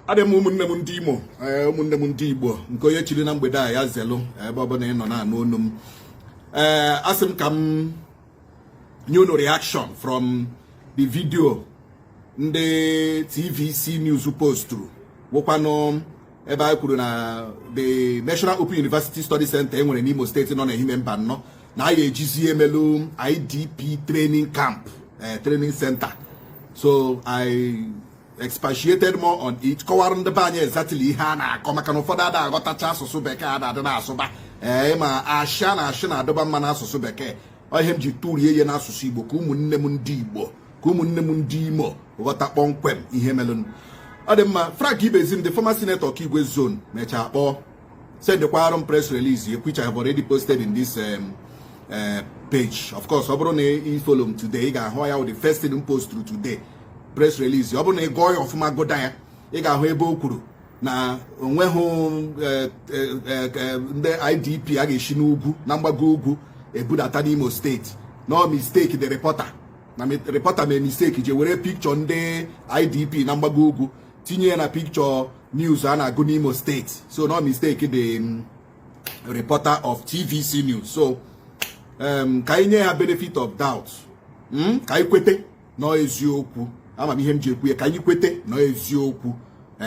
Adị m, ụmụnne m ndị Imo, ee, ụmụnne m ndị Igbo, nke onye chiri na mgbede a ya zelu. Ebe ọbụla ị nọ na-anụ onu m, ee, asị m ka m nye unu reaction from the video ndị TVC News posturu, wụkwanụ ebe anyị kwuru na the National Open University Study Center enwere n'Imo Steeti nọ n'Ehime Mbano na a ga-ejizi emelu IDP training camp, training center. So I expatiated more on it, kọwara ndị be anyị exactly ihe a na-akọ, maka na ụfọdụ ada aghọtacha asụsụ Bekee a na-adị na-asụba. Ee, ma asha na ashị na-adọba mma n'asụsụ Bekee. Ọ ihe m ji tụrie ihe n'asụsụ Igbo ka ụmụnne m ndị Igbo, ka ụmụnne m ndị Imo ghọta kpọmkwem ihe melụnụ. Ọ dị mma. Frank Ibezim, the former senator Okigwe Zone, mechaa kpọọ, sendịkwara m press release, which I have already posted in this page. Of course, ọ bụrụ na ị follow m today, ị ga-ahụ ya. The first thing m post today, press release. Ọ bụrụ na ị gụọ ya ọfụma, gụda ya, ị ga-ahụ ebe o kwuru na onweghị ndị IDP a ga-esi n'ugwu na mgbago ugwu ebudata n'Imo Steeti. No mistake, the reporter na reporter mee mistake, je were picture ndị IDP na mgbago ugwu tinye ya na picture news a na-agụ n'Imo Steeti. So no mistake, the reporter of TVC News. So ka anyị nye ha benefit of doubt, ka anyị kwete nọ eziokwu. Ama m ihe m ji ekwu ya, ka anyị kwete nọ eziokwu.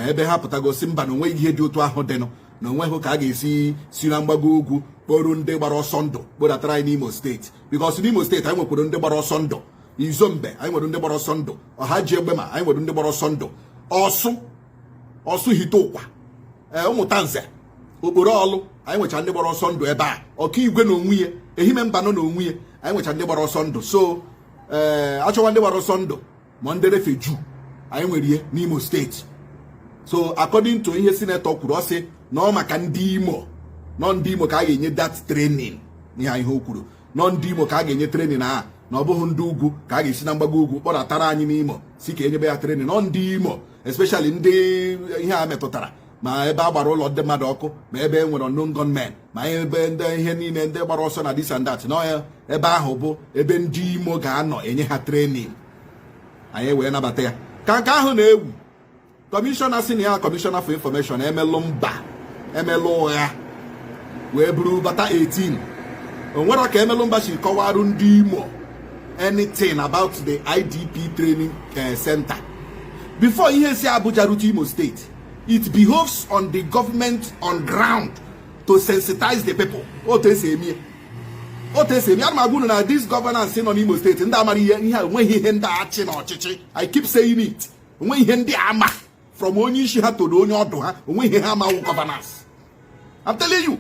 Ebe ha pụtagosi mba na onweghị ihe dị otu ahụ dịnụ, na onweghị ka a ga-esi si na mgbago ugwu kpọrọ ndị gbara ọsọ ndụ kpọdatara anyị n'Imo Steeti, because n'Imo Steeti anyị nwekwara ndị gbara ọsọ ndụ. Izombe, anyị nwere ndị gbara ọsọ ndụ. Ọha ji egbe ma anyị nwere ndị gbara ọsọ ndụ. Ọsụ, Ọsụ hite ụkwa, ee, Ụmụntanze, Okporo Ọlụ, anyị nwecha ndị gbara ọsọ ndụ ebe a. Okigwe na onwe ya, Ehime Mbano na onwe ya, anyị nwecha ndị gbara ọsọ ndụ. So ee, achọwa ndị gbara ọsọ ndụ ma ndị refugee, anyị nwere ihe n'Imo Steeti. So according to ihe senator kwuru, ọ sị na ọ maka ndị Imo, nọ ndị Imo ka a ga-enye that training. Ihe ihe o kwuru, nọ ndị Imo ka a ga-enye training a, na ọ bụghị ndị ugwu ka a ga-esi na mgbago ugwu kpọdatara anyị n'Imo si ka enyebe ya training. Nọ ndị Imo, especially ndị ihe a metụtara, ma ebe a gbara ụlọ ndị mmadụ ọkụ, ma ebe e nwere unknown gunmen, ma ebe ndị ihe niile, ndị gbara ọsọ na this and that, nọ ebe ahụ bụ ebe ndị Imo ga-anọ enye ha training. Anyị wee nabata ya. Ka nke ahụ na-ewu, kọmishọna si na ya, kọmishọna for information, emelụ mba, emelụ ụgha wee buru bata 18. O nwere ka emelụ mba si kọwarụ ndị Imo anything about the IDP training center before ihe si Abuja rute Imo State. It behoves on the government on ground to sensitize the people. Otu esi eme, otu esi eme. Ana m agwa unu na this governance nọ n'Imo Steeti, ndị amara ihe ihe a, enweghị ihe ndị achị na ọchịchị. I keep saying it, onweghị ihe ndị ama, from onye isi ha toro onye ọdụ ha, onweghị ihe ha amawu governance. I'm telling you,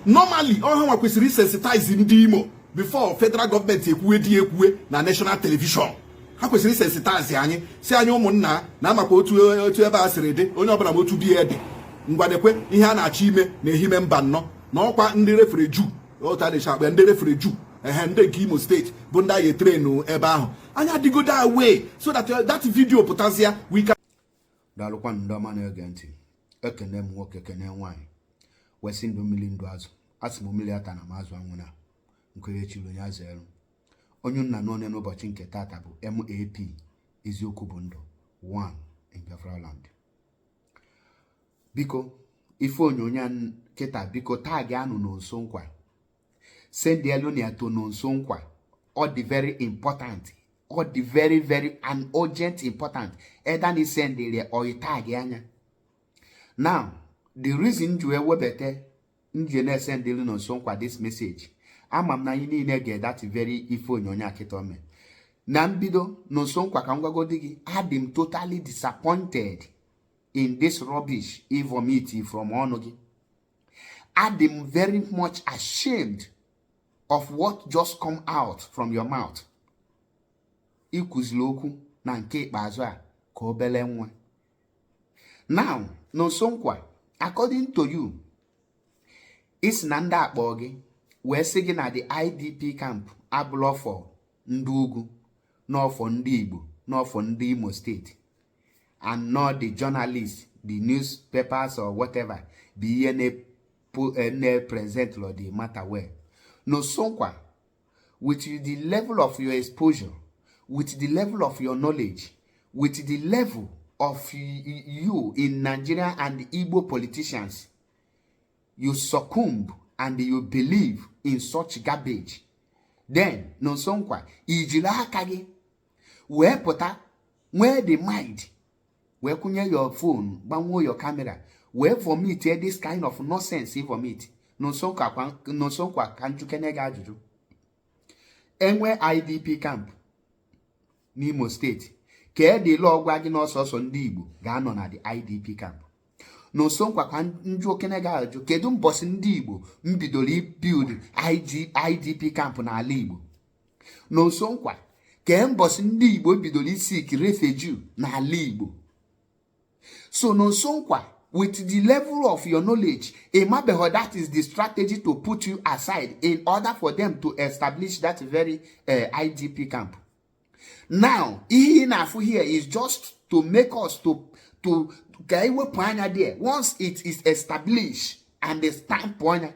normally ọha nwa kwesịrị sensitize ndị Imo before federal gọọmenti ekwuwe dị ekwuwe na national television. Ha kwesịrị sensitize anyị, si anyị, ụmụnna, na amakwa otu otu ebe a sịrị dị, onye ọbụla ma otu di ya dị. Ngwadekwe ihe a na-achọ ime na Ehime Mbano na ọkwa ndị refugee, otu a na-echi akpa ndị refugee, ehe, ndị nke Imo Steeti bụ ndị anyị train ebe ahụ. Anyị adịgodo away so that that video pụtazịa, we can Daalụkwa, ndị ọma na-ege ntị. Ekene m nwoke, kene nwaanyị, wesị ndụ mmiri, ndụ azụ. Asị m mmiri ata na m azụ anwụ na nke onye chiri onye azụ elu. Onye nna n'onye n'ụbọchị nke tata bụ MAP, Eziokwu bụ Ndụ 1 in Biafra land. Biko, ife onyonyo a kịta, biko tag anụ Nonso Nkwa, send elu na to Nonso Nkwa. Ọ dị very important, ọ dị very very and urgent important, either na send or tag anya. Now, the reason ji wee webata nje na-esendịrị Nonso Nkwa this message, ama m na anyị niile ga that very ife onyonyo a kịta ome na mbido. Nonso Nkwa, ka m gwagodi gị, adị m totally disappointed in this rubbish i vomit from ọnụ gị. Adị m very much ashamed of what just come out from your mouth. Ikwuziri okwu na nke ikpeazụ a ka obele nwa. Now, Nonso Nkwa, according to you, isi na ndị akpọ gị wee sị gị na the IDP camp abụlọ for ndị ugwu, n'ọfọ ndị Igbo, n'ọfọ ndị Imo Steeti, and not the journalists, the newspapers or whatever bụ ihe na-present the matter well. Nonso Nkwa, with the level of your exposure, with the level of your knowledge, with the level of you in Nigeria and Igbo politicians, you succumb and you believe in such garbage. Then Nonso Nkwa, ijiri aka gị wee pụta, nwee the mind wee kwụnye your phone, gbanwuo your camera, wee vomit this kind of nonsense. Vomit. Nonso Nkwa, ka njukene gị ajụjụ. Enwe IDP camp n'Imo Steeti, ka edịla ọgwa gị n'ọsọsọ ndị Igbo ga-anọ na the IDP camp? Nonso Nkwa, ka njụ okene gị ajụjụ, kedu mbọsị ndị Igbo mbidoro ibuild IDP camp n'ala Igbo? Nonso Nkwa, kee mbọsị ndị Igbo bidoro iseek refugee n'ala Igbo? So Nonso Nkwa, with the level of your knowledge, ịmabeghị that is the strategy to put you aside in order for them to establish that very IDP camp. Now, ihe ị na-afụ here is just to make us to ka ewepụ anya there. Once it is established and they stamp anya,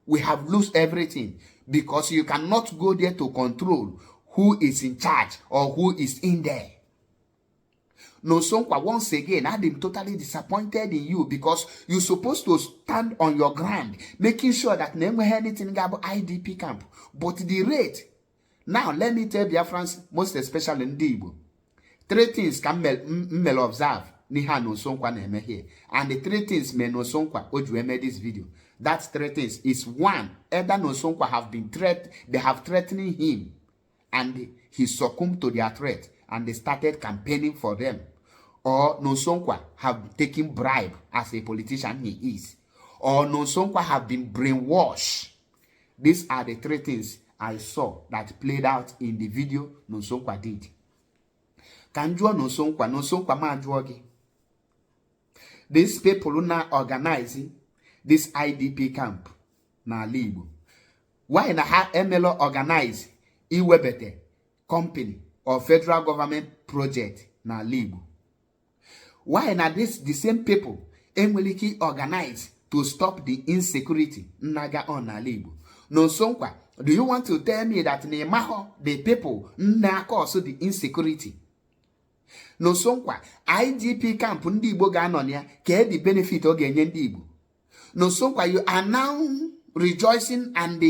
we have lost everything, because you cannot go there to control who is in charge or who is in there. Nonso Nkwa, once again, I'm totally disappointed in you, because you're supposed to stand on your ground, making sure that na enweghị anything ga-abụ IDP camp. But the rate now, let me tell Biafrans, most especially ndị Igbo, three things ka m mere observe n'ihe a Nonso Nkwa na-eme here, and the three things mee Nonso Nkwa o ji wee mee this video. That three things is, one, either Nonso Nkwa have been threat, they have threatening him and he succumbed to their threat and they started campaigning for them, or Nonso Nkwa have taken bribe as a politician he is, or Nonso Nkwa have been brainwashed. These are the three things I saw that played out in the video Nonso Nkwa did. Ka m jụọ Nonso Nkwa, Nonso Nkwa, ma jụọ gị, these people na organize this IDP camp n'ala Igbo, why na ha emelo organize iwebata company or federal government project n'ala Igbo? Why na this the same people enwere ike organize to stop the insecurity nnaga on n'ala Igbo? Nonso Nkwa, do you want to tell me that na ịmahọ the people nna cause the insecurity? Nonso Nkwa, IDP camp ndị Igbo ga-anọ na ya, ka the benefit ọ ga-enye ndị Igbo? Nonso Nkwa, you are now rejoicing and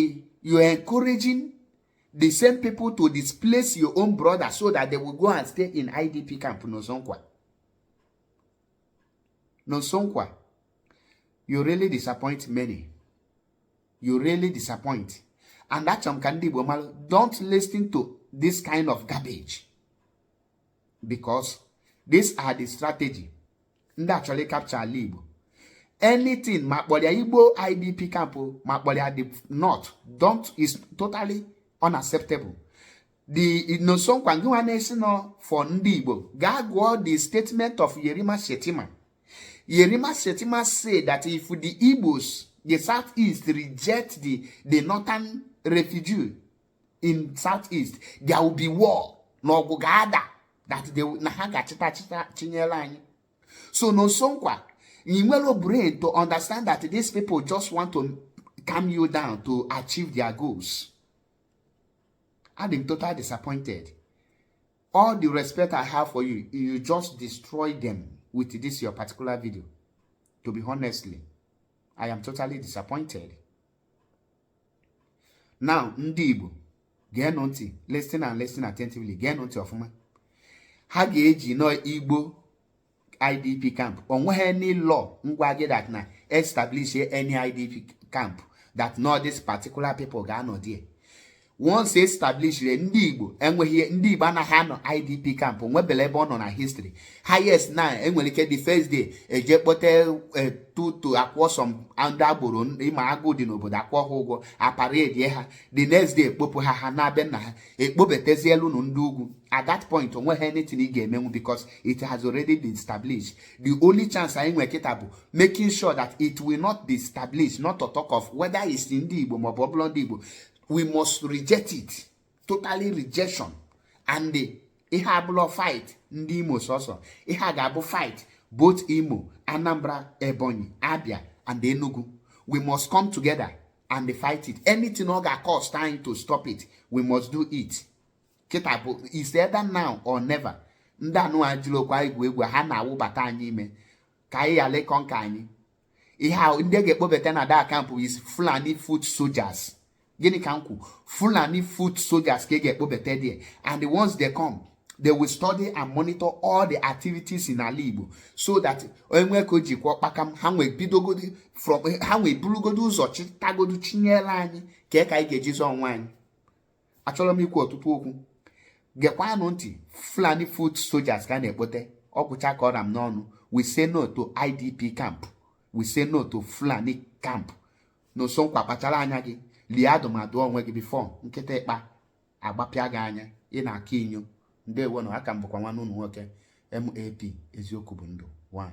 you are encouraging the same people to displace your own brother so that they will go and stay in IDP camp. Nonso Nkwa, Nonso Nkwa, you really disappoint many. You really disappoint. And achọrọ m ka ndị Igbo mara, don't listen to this kind of garbage, because these are the strategy ndị achọrọ capture ala Igbo. Anything ma kpọrọ ya Igbo IDP camp o, ma kpọrọ ya the north, don't, is totally unacceptable. The Nonso Nkwa, gị nwa na-esi nọ for ndị Igbo, gaa gụọ the statement of Yerima Shetima. Yerima Shetima say that if the Igbos, the Southeast, reject the northern refugee in Southeast, there will be war, na ọgụ ga-ada, that they na ha ga-achịta achịta chinyere anyị. So Nonso Nkwa, you nwere brain to understand that these people just want to calm you down to achieve their goals. I'm totally disappointed. All the respect I have for you, you just destroy them with this your particular video. To be honestly, I am totally disappointed. Now, ndị Igbo, geenụ ntị, listen and listen attentively, geenụ ntị ọfụma. Ha ga-eji nọ Igbo IDP camp. Onweghị any law ngwa gị that na establish any IDP camp that not this particular people ga-anọ there. Once establish, ndị Igbo enweghị, ndị Igbo anaghị anọ IDP camp, onwebele ebe ọ nọ na history. Highest na enwere ike, the first day eje kpote tutu akwụọ some ndị agboro, ịma agụụ dị n'obodo, akwụọ ha ụgwọ, aparedie ha. The next day ekpopụ ha, ha na-abịa nna ha, ekpobetezielu unu ndị ugwu. At that point, onweghị anything ị ga-emenwu because it has already been established. The only chance anyị nwere kịta bụ making sure that it will not be established, not to talk of whether it's ndị Igbo maọbụ ọbụla ndị Igbo. We must reject it totally, rejection. And ihe abụla fight ndị Imo sọsọ, ihe a ga-abụ fight both Imo, Anambra, Ebonyi, Abia and Enugu. We must come together and fight it. Anything ọ ga-cost anyị to stop it, we must do it. Kịta bụ is either now or never. Ndị anụ a jiri okwa egwu egwu ha na-awụbata anyị ime ka anyị ghara ịkọ nka anyị. Ihe a ndị ga-ekpobata na that camp is Fulani foot soldiers. Gịnị ka m kwu? Fulani foot soldiers ka ị ga-ekpobata there, and once they come, they will study and monitor all the activities in ala Igbo, so that enwe ka o jikwa kpakam ha nwee bidogodi from ha nwee burugodo ụzọ chitagodo chinyere anyị ka anyị ga-eji zọọ onwe anyị. Achọrọ m ikwu ọtụtụ okwu. Gekwanụ ntị. Fulani foot soldiers ka a na-ekpote ọgwụcha ka ọra m n'ọnụ. We say no to IDP camp. We say no to Fulani camp. Nonso Nkwa, kpachara anya gị, lie adụmadụ onwe gị before nkịta ịkpa agbapịa gị anya. Ị na-akọ inyo. Ndewo. Na aka m bụkwa nwanne ụnụ nwoke, MAP. Eziokwu bụ ndụ 1.